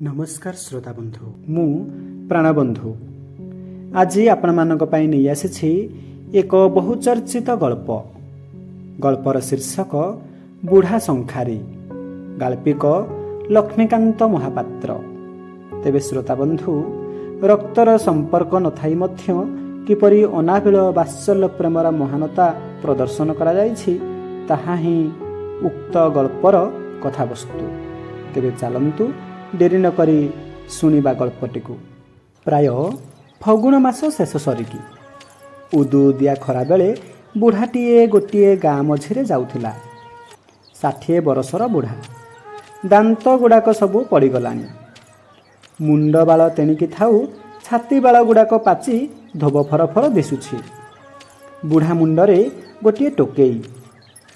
ନମସ୍କାର ଶ୍ରୋତା ବନ୍ଧୁ, ମୁଁ ପ୍ରାଣବନ୍ଧୁ ଆଜି ଆପଣମାନଙ୍କ ପାଇଁ ନେଇ ଆସିଛି ଏକ ବହୁଚର୍ଚ୍ଚିତ ଗଳ୍ପ। ଗଳ୍ପର ଶୀର୍ଷକ ବୁଢ଼ା ଶଙ୍ଖାରୀ, ଗାଳ୍ପିକ ଲକ୍ଷ୍ମୀକାନ୍ତ ମହାପାତ୍ର। ତେବେ ଶ୍ରୋତା ବନ୍ଧୁ, ରକ୍ତର ସମ୍ପର୍କ ନଥାଇ ମଧ୍ୟ କିପରି ଅନାବିଳ ବାତ୍ସଲ୍ୟ ପ୍ରେମର ମହାନତା ପ୍ରଦର୍ଶନ କରାଯାଇଛି, ତାହା ହିଁ ଉକ୍ତ ଗଳ୍ପର କଥାବସ୍ତୁ। ତେବେ ଚାଲନ୍ତୁ, ଡେରି ନକରି ଶୁଣିବା ଗଳ୍ପଟିକୁ। ପ୍ରାୟ ଫଗୁଣ ମାସ ଶେଷ ସରିକି ଉଦୁଉଦିଆ ଖରାବେଳେ ବୁଢ଼ାଟିଏ ଗୋଟିଏ ଗାଁ ମଝିରେ ଯାଉଥିଲା। 60 ବରଷର ବୁଢ଼ା, ଦାନ୍ତ ଗୁଡ଼ାକ ସବୁ ପଡ଼ିଗଲାଣି। ମୁଣ୍ଡ ବାଳ ତେଣିକି ଥାଉ, ଛାତି ବାଳ ଗୁଡ଼ାକ ପାଚି ଧୋବ ଫର ଫର ଦିଶୁଛି। ବୁଢ଼ା ମୁଣ୍ଡରେ ଗୋଟିଏ ଟୋକେଇ,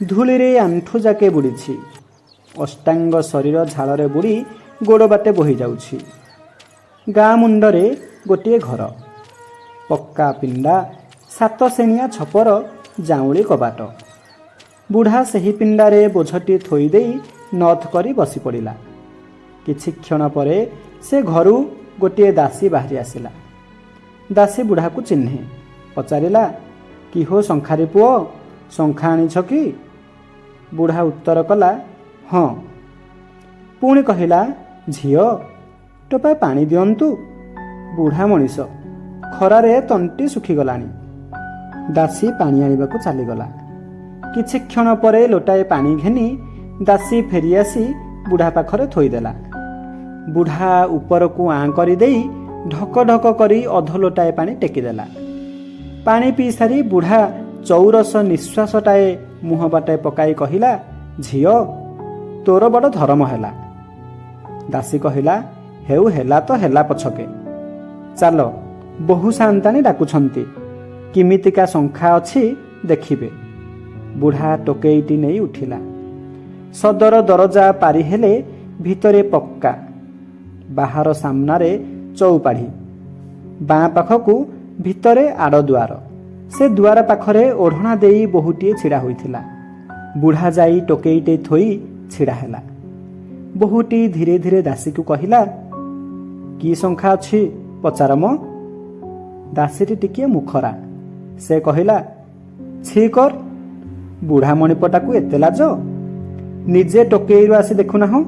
ଧୂଳିରେ ଆଣ୍ଠୁ ଯାକେ ବୁଡ଼ିଛି। ଅଷ୍ଟାଙ୍ଗ ଶରୀର ଝାଳରେ ବୁଡ଼ି ଗୋଡ଼ ବାଟେ ବୋହି ଯାଉଛି। ଗାଁ ମୁଣ୍ଡରେ ଗୋଟିଏ ଘର, ପକ୍କା ପିଣ୍ଡା, ସାତ ସେଣିଆ ଛପର, ଜାଉଁଳି କବାଟ। ବୁଢ଼ା ସେହି ପିଣ୍ଡାରେ ବୋଝଟି ଥୋଇ ଦେଇ ନଥ କରି ବସି ପଡ଼ିଲା। କିଛି କ୍ଷଣ ପରେ ସେ ଘରୁ ଗୋଟିଏ ଦାସୀ ବାହାରି ଆସିଲା। ଦାସୀ ବୁଢ଼ାକୁ ଚିହ୍ନେ, ପଚାରିଲା, "କି ହୋ ଶଙ୍ଖାରୀ ପୁଅ, ଶଙ୍ଖା ଆଣିଛ କି?" ବୁଢ଼ା ଉତ୍ତର କଲା, "ହଁ।" ପୁଣି କହିଲା, "ଝିଅ, ଟୋପାଏ ପାଣି ଦିଅନ୍ତୁ। ବୁଢ଼ା ମଣିଷ, ଖରାରେ ତଣ୍ଟି ଶୁଖିଗଲାଣି।" ଦାସୀ ପାଣି ଆଣିବାକୁ ଚାଲିଗଲା। କିଛି କ୍ଷଣ ପରେ ଲୋଟାଏ ପାଣି ଘେନି ଦାସୀ ଫେରିଆସି ବୁଢ଼ା ପାଖରେ ଥୋଇଦେଲା। ବୁଢ଼ା ଉପରକୁ ଆଁ କରିଦେଇ ଢକ ଢକ କରି ଅଧ ଲୋଟାଏ ପାଣି ଟେକିଦେଲା। ପାଣି ପିଇସାରି ବୁଢ଼ା ଚଉରସ ନିଶ୍ୱାସଟାଏ ମୁହଁ ବାଟେ ପକାଇ କହିଲା, "ଝିଅ, ତୋର ବଡ଼ ଧରମ ହେଲା।" ଦାସୀ କହିଲା, "ହେଉ, ହେଲା ତ ହେଲା ପଛକେ, ଚାଲ, ବୋହୂ ସାନ୍ତାଣୀ ଡାକୁଛନ୍ତି, କିମିତିକା ଶଙ୍ଖା ଅଛି ଦେଖିବେ।" ବୁଢ଼ା ଟୋକେଇଟି ନେଇ ଉଠିଲା। ସଦର ଦରଜା ପାରି ହେଲେ ଭିତରେ ପକ୍କା, ବାହାର ସାମ୍ନାରେ ଚଉପାଢ଼ି, ବାଁ ପାଖକୁ ଭିତରେ ଆଡ଼ ଦୁଆର। ସେ ଦୁଆର ପାଖରେ ଓଢ଼ଣା ଦେଇ ବୋହୂଟିଏ ଛିଡ଼ା ହୋଇଥିଲା। ବୁଢ଼ା ଯାଇ ଟୋକେଇଟେ ଥୋଇ ଛିଡ଼ା ହେଲା। ବୋହୂଟି ଧୀରେ ଧୀରେ ଦାସୀକୁ କହିଲା, "କି ଶଙ୍ଖା ଅଛି ପଚାର ମ।" ଦାସୀଟି ଟିକିଏ ମୁଖରା। ସେ କହିଲା, "ଛି କର, ବୁଢ଼ା ମଣିପଟାକୁ ଏତେ ଲାଜ? ନିଜେ ଟୋକେଇରୁ ଆସି ଦେଖୁନାହଁ?"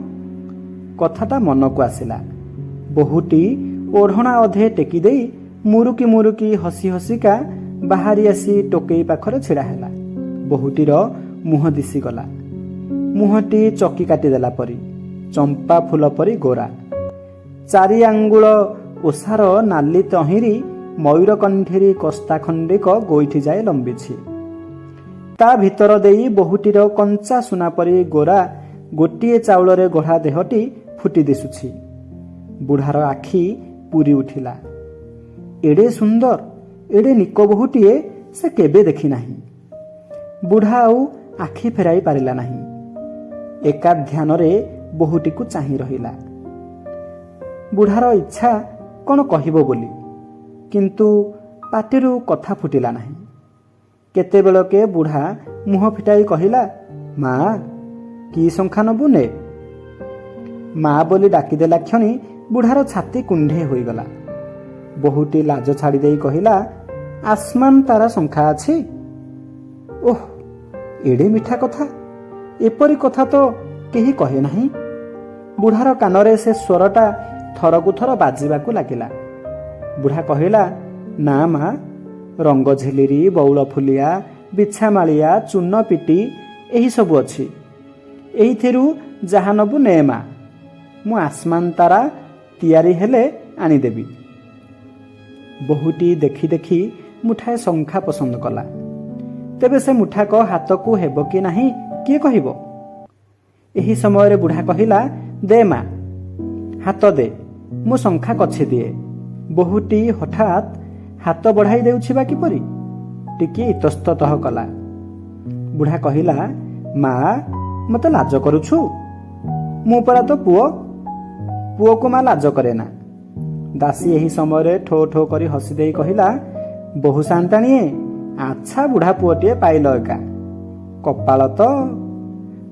କଥାଟା ମନକୁ ଆସିଲା। ବୋହୂଟି ଓଢ଼ଣା ଅଧେ ଟେକି ଦେଇ ମୁରୁକି ମୁରୁକି ହସି ହସିକା ବାହାରି ଆସି ଟୋକେଇ ପାଖରେ ଛିଡ଼ା ହେଲା। ବୋହୂଟିର ମୁହଁ ଦିଶିଗଲା। ମୁହଁଟି ଚକି କାଟିଦେଲା ପରି, ଚମ୍ପା ଫୁଲ ପରି ଗୋରା। ଚାରି ଆଙ୍ଗୁଳ ଓସାର ନାଲି ତହିଁରି ମୟୂରକଣ୍ଠୀରି କସ୍ତା ଖଣ୍ଡିକ ଗୋଇଠି ଯାଏ ଲମ୍ବିଛି। ତା ଭିତର ଦେଇ ବୋହୂଟିର କଞ୍ଚା ସୁନା ପରି ଗୋରା ଗୋଟିଏ ଚାଉଳରେ ଗଢ଼ା ଦେହଟି ଫୁଟି ଦିଶୁଛି। ବୁଢ଼ାର ଆଖି ପୂରି ଉଠିଲା। ଏଡ଼େ ସୁନ୍ଦର, ଏଡ଼େ ନିକ ବୋହୂଟିଏ ସେ କେବେ ଦେଖିନାହିଁ। ବୁଢ଼ା ଆଉ ଆଖି ଫେରାଇ ପାରିଲା ନାହିଁ। ଏକା ଧ୍ୟାନରେ ବୋହୂଟିକୁ ଚାହିଁ ରହିଲା। ବୁଢ଼ାର ଇଚ୍ଛା କ'ଣ କହିବ ବୋଲି, କିନ୍ତୁ ପାଟିରୁ କଥା ଫୁଟିଲା ନାହିଁ। କେତେବେଳକେ ବୁଢ଼ା ମୁହଁ ଫିଟାଇ କହିଲା, "ମା, କି ଶଙ୍ଖା ନବୁ ନେ।" ମା ବୋଲି ଡାକିଦେଲା କ୍ଷଣି ବୁଢ଼ାର ଛାତି କୁଣ୍ଢେଇ ହୋଇଗଲା। ବୋହୂଟି ଲାଜ ଛାଡ଼ି ଦେଇ କହିଲା, "ଆସମାନ ତାରା ଶଙ୍ଖା ଅଛି?" ଓଃ, ଏଡ଼େ ମିଠା କଥା! ଏପରି କଥା ତ କେହି କହେ ନାହିଁ। ବୁଢ଼ାର କାନରେ ସେ ସ୍ୱରଟା ଥରକୁ ଥର ବାଜିବାକୁ ଲାଗିଲା। ବୁଢ଼ା କହିଲା, "ନା ମା, ରଙ୍ଗ ଝିଲିରି, ବଉଳ ଫୁଲିଆ, ବିଛାମାଳିଆ, ଚୂନ ପିଟି ଏହିସବୁ ଅଛି। ଏଇଥିରୁ ଯାହା ନବୁ ନେ ମା, ମୁଁ ଆସମାନ ତାରା ତିଆରି ହେଲେ ଆଣିଦେବି।" ବୋହୂଟି ଦେଖି ଦେଖି ମୁଠାଏ ଶଙ୍ଖା ପସନ୍ଦ କଲା। ତେବେ ସେ ମୁଠାକ ହାତକୁ ହେବ କି ନାହିଁ କିଏ କହିବ? ଏହି ସମୟରେ ବୁଢ଼ା କହିଲା, "ଦେ ମା, ହାତ ଦେ, ମୁଁ ଶଙ୍ଖା କଛି ଦିଏ।" ବୋହୂଟି ହଠାତ୍ ହାତ ବଢ଼ାଇ ଦେଉଛି ବା କିପରି, ଟିକିଏ ଇତସ୍ତତଃ କଲା। ବୁଢ଼ା କହିଲା, "ମା, ମୋତେ ଲାଜ କରୁଛୁ? ମୁଁ ପରା ତୋ ପୁଅ। ପୁଅକୁ ମା ଲାଜ କରେ ନା।" ଦାସୀ ଏହି ସମୟରେ ଠୋ ଠୋ କରି ହସିଦେଇ କହିଲା, "ବୋହୂ ସାନ୍ତାଣୀଏ, ଆଚ୍ଛା ବୁଢ଼ା ପୁଅଟିଏ ପାଇଲ ଏକା, କପାଳ ତ।"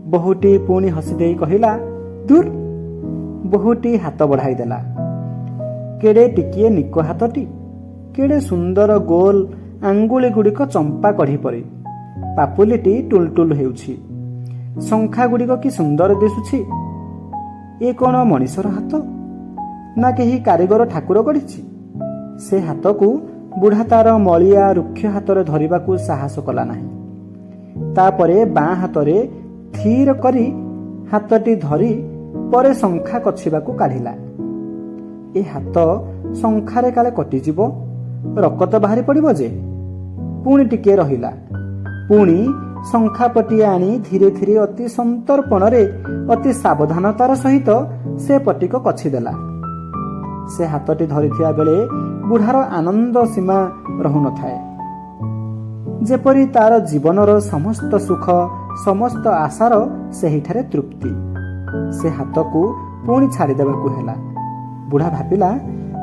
ବୋହୂଟି ପୁଣି ହସିଦେଇ କହିଲା, "ଦୂର।" ବୋହୂଟି ହାତ ବଢ଼ାଇଦେଲା। କେଡ଼େ ଟିକିଏ ନିକ ହାତଟି, କେଡ଼େ ସୁନ୍ଦର ଗୋଲ ଆଙ୍ଗୁଳି ଗୁଡ଼ିକ ଚମ୍ପା କଢ଼ି ପରି। ପାପୁଲିଟି ଟୁଲଟୁଲ ହେଉଛି। ଶଙ୍ଖା ଗୁଡ଼ିକ କି ସୁନ୍ଦର ଦିଶୁଛି! ଏ କ'ଣ ମଣିଷର ହାତ ନା କେହି କାରିଗର ଠାକୁର ଗଢ଼ିଛି? ସେ ହାତକୁ ବୁଢ଼ା ତାର ମଳିଆ ରୁକ୍ଷ ହାତରେ ଧରିବାକୁ ସାହସ କଲା ନାହିଁ। ତାପରେ ବାଁ ହାତରେ ଥିର କରି ହାତଟି ଧରି ପରେ ଶଙ୍ଖା କଛିବାକୁ କାଢ଼ିଲା। ଏ ହାତ ଶଙ୍ଖାରେ କାଳେ କଟିଯିବ, ରକତ ବାହାରି ପଡ଼ିବ ଯେ! ପୁଣି ଟିକିଏ ରହିଲା। ପୁଣି ଶଙ୍ଖା ପଟିଏ ଆଣି ଧୀରେ ଧୀରେ, ଅତି ସନ୍ତର୍ପଣରେ, ଅତି ସାବଧାନତାର ସହିତ ସେ ପଟିକ କଛିଦେଲା। ସେ ହାତଟି ଧରିଥିବା ବେଳେ ବୁଢ଼ାର ଆନନ୍ଦ ସୀମା ରହୁନଥାଏ। ଯେପରି ତାର ଜୀବନର ସମସ୍ତ ସୁଖ, ସମସ୍ତ ଆଶାର ସେହିଠାରେ ତୃପ୍ତି। ସେ ହାତକୁ ପୁଣି ଛାଡ଼ିଦେବାକୁ ହେଲା। ବୁଢ଼ା ଭାବିଲା,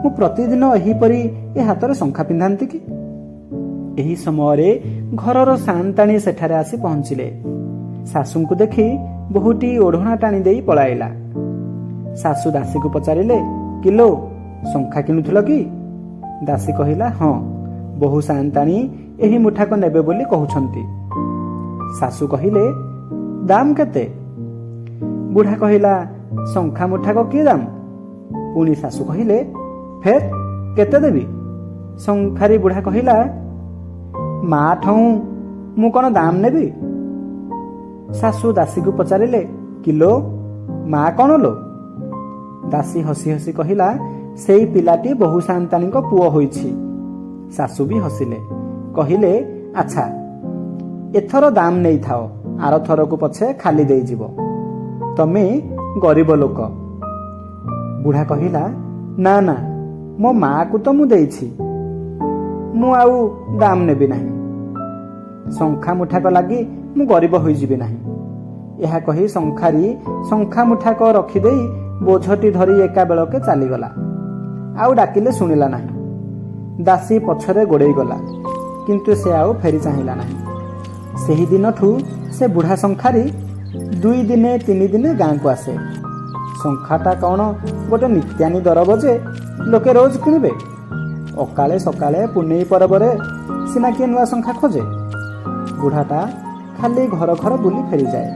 ମୁଁ ପ୍ରତିଦିନ ଏହିପରି ଏ ହାତରେ ଶଙ୍ଖା ପିନ୍ଧାନ୍ତି କି? ଏହି ସମୟରେ ଘରର ସାନ୍ତାଣୀ ସେଠାରେ ଆସି ପହଞ୍ଚିଲେ। ଶାଶୁଙ୍କୁ ଦେଖି ବୋହୂଟି ଓଢ଼ଣା ଟାଣି ଦେଇ ପଳାଇଲା। ଶାଶୁ ଦାସୀକୁ ପଚାରିଲେ, "କିଲୋ, ଶଙ୍ଖା କିଣୁଥିଲ କି?" ଦାସୀ କହିଲା, "ହଁ, ବୋହୂ ସାନ୍ତାଣୀ ଏହି ମୁଠାକ ନେବେ ବୋଲି କହୁଛନ୍ତି।" ଶାଶୁ କହିଲେ, "ଦାମ କେତେ?" ବୁଢ଼ା କହିଲା, "ଶଙ୍ଖା ମୁଠାକ କି ଦାମ?" ପୁଣି ଶାଶୁ କହିଲେ, "ଫେର କେତେ ଦେବି?" ଶଙ୍ଖାରୀ ବୁଢ଼ା କହିଲା, "ମା ଠଉଁ ମୁଁ କ'ଣ ଦାମ ନେବି?" ଶାଶୁ ଦାସୀକୁ ପଚାରିଲେ, "କିଲୋ, ମା କ'ଣ ଲୋ?" ଦାସୀ ହସି ହସି କହିଲା, "ସେଇ ପିଲାଟି ବୋହୂ ସାନ୍ତାଣୀଙ୍କ ପୁଅ ହୋଇଛି।" ଶାଶୁ ବି ହସିଲେ। କହିଲେ, "ଆଚ୍ଛା, ଏଥର ଦାମ ନେଇଥାଅ, ଆର ଥରକୁ ପଛେ ଖାଲି ଦେଇଯିବ। ତମେ ଗରିବ ଲୋକ।" ବୁଢ଼ା କହିଲା, "ନା ନା, ମୋ ମାକୁ ତ ମୁଁ ଦେଇଛି, ମୁଁ ଆଉ ଦାମ ନେବି ନାହିଁ। ଶଙ୍ଖା ମୁଠାକ ଲାଗି ମୁଁ ଗରିବ ହୋଇଯିବି ନାହିଁ।" ଏହା କହି ଶଙ୍ଖାରୀ ଶଙ୍ଖା ମୁଠାକ ରଖିଦେଇ ବୋଝଟି ଧରି ଏକା ବେଳକେ ଚାଲିଗଲା। ଆଉ ଡାକିଲେ ଶୁଣିଲା ନାହିଁ। ଦାସୀ ପଛରେ ଗୋଡ଼େଇ ଗଲା, କିନ୍ତୁ ସେ ଆଉ ଫେରି ଚାହିଁଲା ନାହିଁ। ସେହି ଦିନଠୁ ସେ ବୁଢ଼ା ଶଙ୍ଖାରୀ 2 ଦିନେ 3 ଦିନେ ଗାଁକୁ ଆସେ। ଶଙ୍ଖାଟା କ'ଣ ଗୋଟେ ନିତ୍ୟାନି ଦରବ ଯେ ଲୋକେ ରୋଜ କିଣିବେ? ଅକାଳେ ସକାଳେ ପୁନେଇ ପରବରେ ସିନା କିଏ ନୂଆ ଶଙ୍ଖା ଖୋଜେ। ବୁଢ଼ାଟା ଖାଲି ଘର ଘର ବୁଲି ଫେରିଯାଏ।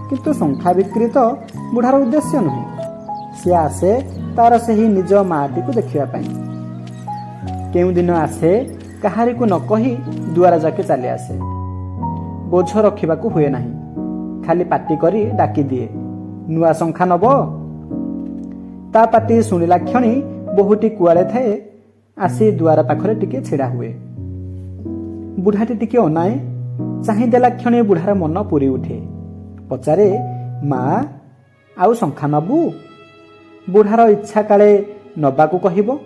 କିନ୍ତୁ ଶଙ୍ଖା ବିକ୍ରି ତ ବୁଢ଼ାର ଉଦ୍ଦେଶ୍ୟ ନୁହେଁ। ସିଏ ଆସେ ତାର ସେହି ନିଜ ମାଟିକୁ ଦେଖିବା ପାଇଁ। କେଉଁଦିନ ଆସେ, କାହାରିକୁ ନ କହି ଦୁଆର ଯାକେ ଚାଲି ଆସେ। ବୋଝ ରଖିବାକୁ ହୁଏ ନାହିଁ। ଖାଲି ପାଟି କରି ଡାକିଦିଏ, "ନୂଆ ଶଙ୍ଖା ନବ?" ତା ପାଟି ଶୁଣିଲା କ୍ଷଣି ବୋହୂଟି କୁଆଡ଼େ ଥାଏ, ଆସି ଦୁଆର ପାଖରେ ଟିକେ ଛିଡ଼ା ହୁଏ। ବୁଢ଼ାଟି ଟିକେ ଅନାଏ। ଚାହିଁଦେଲା କ୍ଷଣି ବୁଢ଼ାର ମନ ପୁରି ଉଠେ। ପଚାରେ, "ମା, ଆଉ ଶଙ୍ଖା ନବୁ?" ବୁଢ଼ାର ଇଚ୍ଛା କାଳେ ନବାକୁ କହିବ,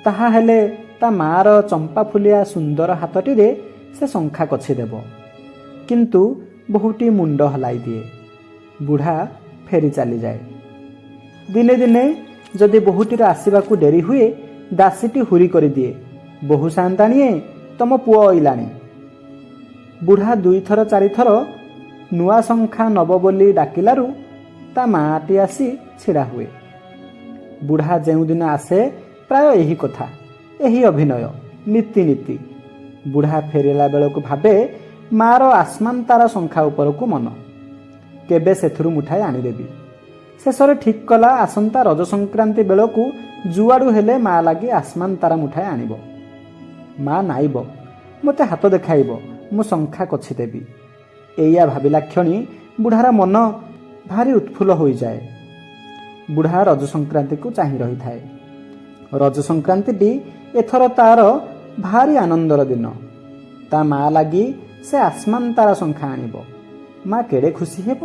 ତାହା ହେଲେ ତା ମାର ଚମ୍ପା ଫୁଲିଆ ସୁନ୍ଦର ହାତଟିରେ ସେ ଶଙ୍ଖା କଛି ଦେବ। କିନ୍ତୁ ବୋହୂଟି ମୁଣ୍ଡ ହଲାଇ ଦିଏ। ବୁଢ଼ା ଫେରି ଚାଲିଯାଏ। ଦିନେ ଦିନେ ଯଦି ବୋହୂଟିର ଆସିବାକୁ ଡେରି ହୁଏ, ଦାସୀଟି ହୁରି କରିଦିଏ, "ବୋହୂ ସାନ୍ତାଣୀଏ, ତମ ପୁଅ ଅଇଲାଣି।" ବୁଢ଼ା ଦୁଇଥର ଚାରିଥର ନୂଆ ଶଙ୍ଖା ନବ ବୋଲି ଡାକିଲାରୁ ତା ମାଆଟି ଆସି ଛିଡ଼ା ହୁଏ। ବୁଢ଼ା ଯେଉଁଦିନ ଆସେ, ପ୍ରାୟ ଏହି କଥା, ଏହି ଅଭିନୟ ନିତି ନିତି। ବୁଢ଼ା ଫେରିଲା ବେଳକୁ ଭାବେ, ମାର ଆସମାନ ତାରା ଶଙ୍ଖା ଉପରକୁ ମନ, କେବେ ସେଥିରୁ ମୁଠାଏ ଆଣିଦେବି। ଶେଷରେ ଠିକ୍ କଲା, ଆସନ୍ତା ରଜ ସଂକ୍ରାନ୍ତି ବେଳକୁ ଯୁଆଡ଼ୁ ହେଲେ ମା ଲାଗି ଆସମାନ ତାରା ମୁଠାଏ ଆଣିବ। ମା ନାଇବ, ମୋତେ ହାତ ଦେଖାଇବ, ମୁଁ ଶଙ୍ଖା କଛିଦେବି। ଏଇଆ ଭାବିଲା କ୍ଷଣି ବୁଢ଼ାର ମନ ଭାରି ଉତ୍ଫୁଲ୍ଲ ହୋଇଯାଏ। ବୁଢ଼ା ରଜ ସଂକ୍ରାନ୍ତିକୁ ଚାହିଁ ରହିଥାଏ। ରଜ ସଂକ୍ରାନ୍ତିଟି ଏଥର ତାର ଭାରି ଆନନ୍ଦର ଦିନ। ତା ମା ଲାଗି ସେ ଆସମାନ ତାରା ଶଙ୍ଖା ଆଣିବ। ମା କେଡ଼େ ଖୁସି ହେବ!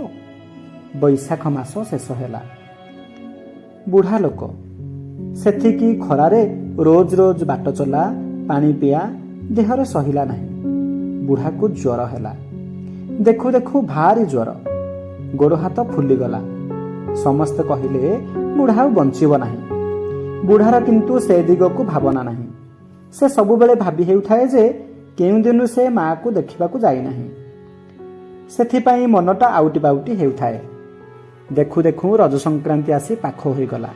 ବୈଶାଖ ମାସ ଶେଷ ହେଲା। ବୁଢ଼ା ଲୋକ, ସେତିକି ଖରାରେ ରୋଜ ରୋଜ ବାଟ ଚଲା, ପାଣି ପିଆ ଦେହରେ ସହିଲା ନାହିଁ। ବୁଢ଼ାକୁ ଜ୍ୱର ହେଲା। ଦେଖୁ ଦେଖୁ ଭାରି ଜ୍ୱର, ଗୋଡ଼ ହାତ ଫୁଲିଗଲା। ସମସ୍ତେ କହିଲେ, ବୁଢ଼ା ଆଉ ବଞ୍ଚିବ ନାହିଁ। ବୁଢ଼ାର କିନ୍ତୁ ସେ ଦିଗକୁ ଭାବନା ନାହିଁ। ସେ ସବୁବେଳେ ଭାବି ହେଉଥାଏ ଯେ କେଉଁଦିନୁ ସେ ମାଆକୁ ଦେଖିବାକୁ ଯାଇନାହିଁ। ସେଥିପାଇଁ ମନଟା ଆଉଟି ପାଉଟି ହେଉଥାଏ। ଦେଖୁ ଦେଖୁ ରଜ ସଂକ୍ରାନ୍ତି ଆସି ପାଖ ହୋଇଗଲା।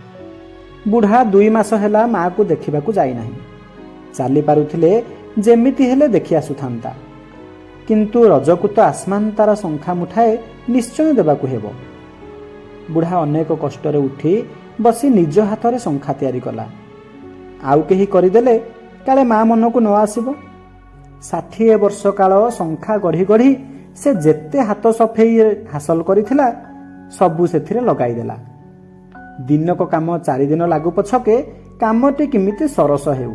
ବୁଢ଼ା 2 ମାସ ହେଲା ମାଆକୁ ଦେଖିବାକୁ ଯାଇନାହିଁ। ଚାଲି ପାରୁଥିଲେ ଯେମିତି ହେଲେ ଦେଖି ଆସୁଥାନ୍ତା। କିନ୍ତୁ ରଜକୁ ତ ଆସମାନ ତାର ଶଙ୍ଖା ମୁଠାଏ ନିଶ୍ଚୟ ଦେବାକୁ ହେବ। ବୁଢ଼ା ଅନେକ କଷ୍ଟରେ ଉଠି ବସି ନିଜ ହାତରେ ଶଙ୍ଖା ତିଆରି କଲା। ଆଉ କେହି କରିଦେଲେ କାଳେ ମା ମନକୁ ନ ଆସିବ। 60 ବର୍ଷ କାଳ ଶଙ୍ଖା ଗଢ଼ି ଗଢ଼ି ସେ ଯେତେ ହାତ ସଫେଇ ହାସଲ କରିଥିଲା, ସବୁ ସେଥିରେ ଲଗାଇଦେଲା। ଦିନକ କାମ 4 ଦିନ ଲାଗୁ ପଛକେ, କାମଟି କେମିତି ସରସ ହେଉ।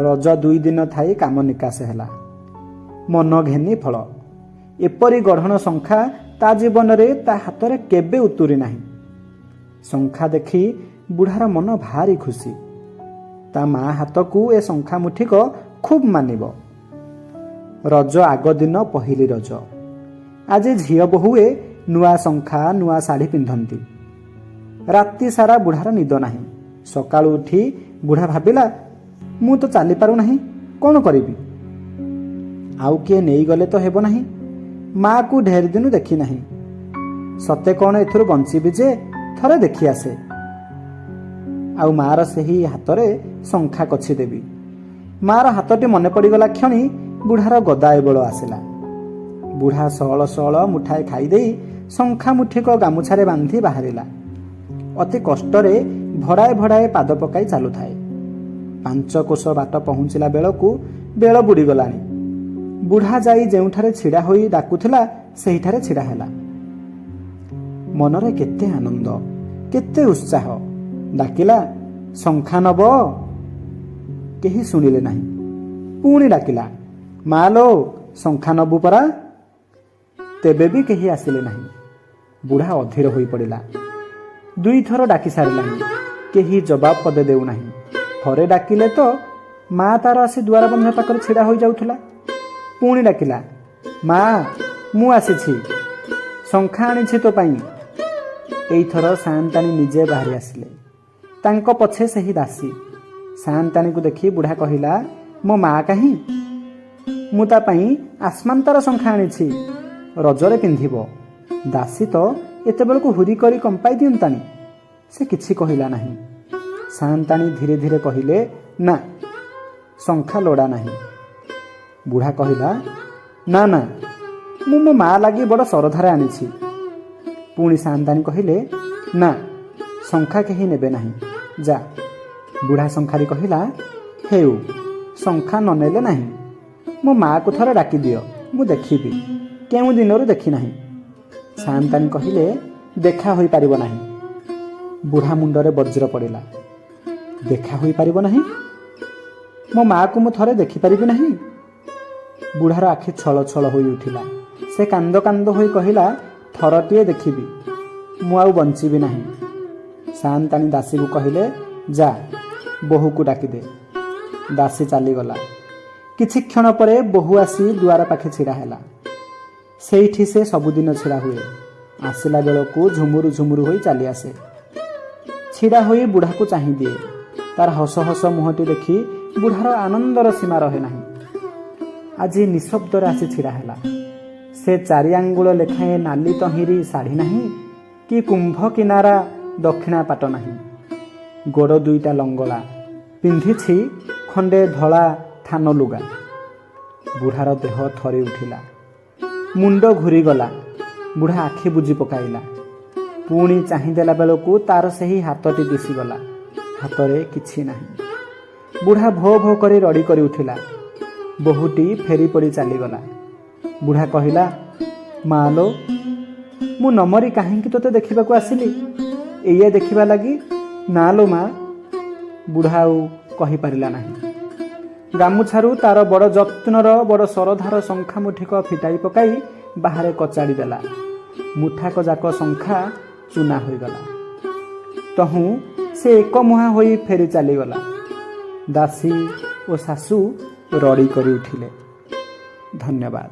ରଜ 2 ଦିନ ଥାଇ କାମ ନିକାଶ ହେଲା। ମନ ଘେନି ଫଳ। ଏପରି ଗଢ଼ଣ ଶଙ୍ଖା ତା ଜୀବନରେ ତା ହାତରେ କେବେ ଉତୁରି ନାହିଁ। ଶଙ୍ଖା ଦେଖି ବୁଢ଼ାର ମନ ଭାରି ଖୁସି। ତା ମା ହାତକୁ ଏ ଶଙ୍ଖା ମୁଠିକ ଖୁବ୍ ମାନିବ। ରଜ ଆଗ ଦିନ ପହିଲି ରଜ। ଆଜି ଝିଅ ବୋହୁଏ ନୂଆ ଶଙ୍ଖା, ନୂଆ ଶାଢ଼ୀ ପିନ୍ଧନ୍ତି। ରାତି ସାରା ବୁଢ଼ାର ନିଦ ନାହିଁ। ସକାଳୁ ଉଠି ବୁଢ଼ା ଭାବିଲା, ମୁଁ ତ ଚାଲିପାରୁନାହିଁ, କ'ଣ କରିବି? ଆଉ କିଏ ନେଇଗଲେ ତ ହେବ ନାହିଁ। ମାଆକୁ ଢେର ଦିନୁ ଦେଖି ନାହିଁ। ସତେ କ'ଣ ଏଥିରୁ ବଞ୍ଚିବି ଯେ ଥରେ ଦେଖି ଆସେ, ଆଉ ମାଆର ସେହି ହାତରେ ଶଙ୍ଖା କଛି ଦେବି। ମାଆର ହାତଟି ମନେ ପଡ଼ିଗଲା କ୍ଷଣି ବୁଢ଼ାର ଗଦାଏ ବଳ ଆସିଲା। ବୁଢ଼ା ସଅଳ ସଅଳ ମୁଠାଏ ଖାଇଦେଇ ଶଙ୍ଖା ମୁଠିକ ଗାମୁଛାରେ ବାନ୍ଧି ବାହାରିଲା। ଅତି କଷ୍ଟରେ ଭଡ଼ାଏ ଭଡ଼ାଏ ପାଦ ପକାଇ ଚାଲୁଥାଏ। 5 କୋଶ ବାଟ ପହୁଞ୍ଚିଲା ବେଳକୁ ବେଳ ବୁଡ଼ିଗଲାଣି। ବୁଢ଼ା ଯାଇ ଯେଉଁଠାରେ ଛିଡ଼ା ହୋଇ ଡାକୁଥିଲା, ସେହିଠାରେ ଛିଡ଼ା ହେଲା। ମନରେ କେତେ ଆନନ୍ଦ, କେତେ ଉତ୍ସାହ। ଡାକିଲା, "ଶଙ୍ଖା ନବ?" କେହି ଶୁଣିଲେ ନାହିଁ। ପୁଣି ଡାକିଲା, "ମା ଲୋ, ଶଙ୍ଖା ନବୁ ପରା?" ତେବେ ବି କେହି ଆସିଲେ ନାହିଁ। ବୁଢ଼ା ଅଧୀର ହୋଇପଡ଼ିଲା। ଦୁଇଥର ଡାକି ସାରିଲାଣି, କେହି ଜବାବ ପଦେ ଦେଉନାହିଁ। ଥରେ ଡାକିଲେ ତ ମା ତାର ଆସି ଦୁଆର ବନ୍ଧ ପାଖରେ ଛିଡ଼ା ହୋଇଯାଉଥିଲା। ପୁଣି ଡାକିଲା, "ମା, ମୁଁ ଆସିଛି, ଶଙ୍ଖା ଆଣିଛି ତୋ ପାଇଁ।" ଏଇଥର ସାଆନ୍ତାଣୀ ନିଜେ ବାହାରି ଆସିଲେ। ତାଙ୍କ ପଛେ ସେହି ଦାସୀ। ସାଆନ୍ତାଣୀକୁ ଦେଖି ବୁଢ଼ା କହିଲା, "ମୋ ମା କାହିଁ? ମୁଁ ତା ପାଇଁ ଆସମାନ୍ତାର ଶଙ୍ଖା ଆଣିଛି, ରଜରେ ପିନ୍ଧିବ।" ଦାସୀ ତ ଏତେବେଳକୁ ହୁରି କରି କମ୍ପାଇ ଦିଅନ୍ତାଣି। ସେ କିଛି କହିଲା ନାହିଁ। ସାଆନ୍ତାଣୀ ଧୀରେ ଧୀରେ କହିଲେ, "ନା, ଶଙ୍ଖା ଲୋଡ଼ା ନାହିଁ।" ବୁଢ଼ା କହିଲା, "ନା ନା, ମୁଁ ମୋ ମା ଲାଗି ବଡ଼ ଶରଧାରେ ଆଣିଛି।" ପୁଣି ସାଆନ୍ତାଣୀ କହିଲେ, "ନା, ଶଙ୍ଖା କେହି ନେବେ ନାହିଁ, ଯା।" ବୁଢ଼ା ଶଙ୍ଖାରି କହିଲା, "ହେଉ, ଶଙ୍ଖା ନ ନେଲେ ନାହିଁ। ମୋ ମାଆକୁ ଥରେ ଡାକିଦିଅ, ମୁଁ ଦେଖିବି। କେଉଁ ଦିନରୁ ଦେଖିନାହିଁ।" ସାଆନ୍ତାଣୀ କହିଲେ, "ଦେଖା ହୋଇପାରିବ ନାହିଁ।" ବୁଢ଼ା ମୁଣ୍ଡରେ ବଜ୍ର ପଡ଼ିଲା। ଦେଖା ହୋଇପାରିବ ନାହିଁ? ମୋ ମାଆକୁ ମୁଁ ଥରେ ଦେଖିପାରିବି ନାହିଁ? ବୁଢ଼ାର ଆଖି ଛଳ ଛଳ ହୋଇ ଉଠିଲା। ସେ କାନ୍ଦ କାନ୍ଦ ହୋଇ କହିଲା, "ଥରଟିଏ ଦେଖିବି, ମୁଁ ଆଉ ବଞ୍ଚିବି ନାହିଁ।" ସାଆନ୍ତାଣୀ ଦାସୀକୁ କହିଲେ, "ଯା, ବୋହୂକୁ ଡାକିଦେ।" ଦାସୀ ଚାଲିଗଲା। କିଛି କ୍ଷଣ ପରେ ବୋହୂ ଆସି ଦୁଆର ପାଖେ ଛିଡ଼ା ହେଲା। ସେଇଠି ସେ ସବୁଦିନ ଛିଡ଼ା ହୁଏ। ଆସିଲା ବେଳକୁ ଝୁମୁରୁ ଝୁମୁରୁ ହୋଇ ଚାଲି ଆସେ। ଛିଡ଼ା ହୋଇ ବୁଢ଼ାକୁ ଚାହିଁ ଦିଏ। ତାର ହସ ହସ ମୁହଁଟି ଦେଖି ବୁଢ଼ାର ଆନନ୍ଦର ସୀମା ରହେ ନାହିଁ। ଆଜି ନିଶବ୍ଦରେ ଆସି ଛିଡ଼ା ହେଲା। ସେ 4 ଆଙ୍ଗୁଳ ଲେଖାଏଁ ନାଲି ତହିଁରି ଶାଢ଼ୀ ନାହିଁ କି କୁମ୍ଭ କିନାରା ଦକ୍ଷିଣା ପାଟ ନାହିଁ। ଗୋଡ଼ ଦୁଇଟା ଲଙ୍ଗଳା, ପିନ୍ଧିଛି ଖଣ୍ଡେ ଧଳା ଥାନ ଲୁଗା। ବୁଢ଼ାର ଦେହ ଥରି ଉଠିଲା, ମୁଣ୍ଡ ଘୂରିଗଲା। ବୁଢ଼ା ଆଖି ବୁଜି ପକାଇଲା। ପୁଣି ଚାହିଁଦେଲା ବେଳକୁ ତାର ସେହି ହାତଟି ଦିଶିଗଲା। ହାତରେ କିଛି ନାହିଁ। ବୁଢ଼ା ଭୋ ଭୋ କରି ରଡ଼ି କରି ଉଠିଲା। ବୋହୂଟି ଫେରି ପଡ଼ି ଚାଲିଗଲା। ବୁଢ଼ା କହିଲା, "ମା ଲୋ, ମୁଁ ନମରି କାହିଁକି ତୋତେ ଦେଖିବାକୁ ଆସିଲି? ଏଇଆ ଦେଖିବା ଲାଗି? ନା ଲୋ ମା।" ବୁଢ଼ା ଆଉ କହିପାରିଲା ନାହିଁ। ଗାମୁଛାରୁ ତାର ବଡ଼ ଯତ୍ନର, ବଡ଼ ଶରଧାର ଶଙ୍ଖା ମୁଠିକ ଫିଟାଇ ପକାଇ ବାହାରେ କଚାଡ଼ି ଦେଲା। ମୁଠାକ ଯାକ ଶଙ୍ଖା ଚୁନା ହୋଇଗଲା। ତହୁଁ ସେ ଏକମୁହାଁ ହୋଇ ଫେରି ଚାଲିଗଲା। ଦାସୀ ଓ ଶାଶୁ ରଡ଼ି କରି ଉଠିଲେ। ଧନ୍ୟବାଦ।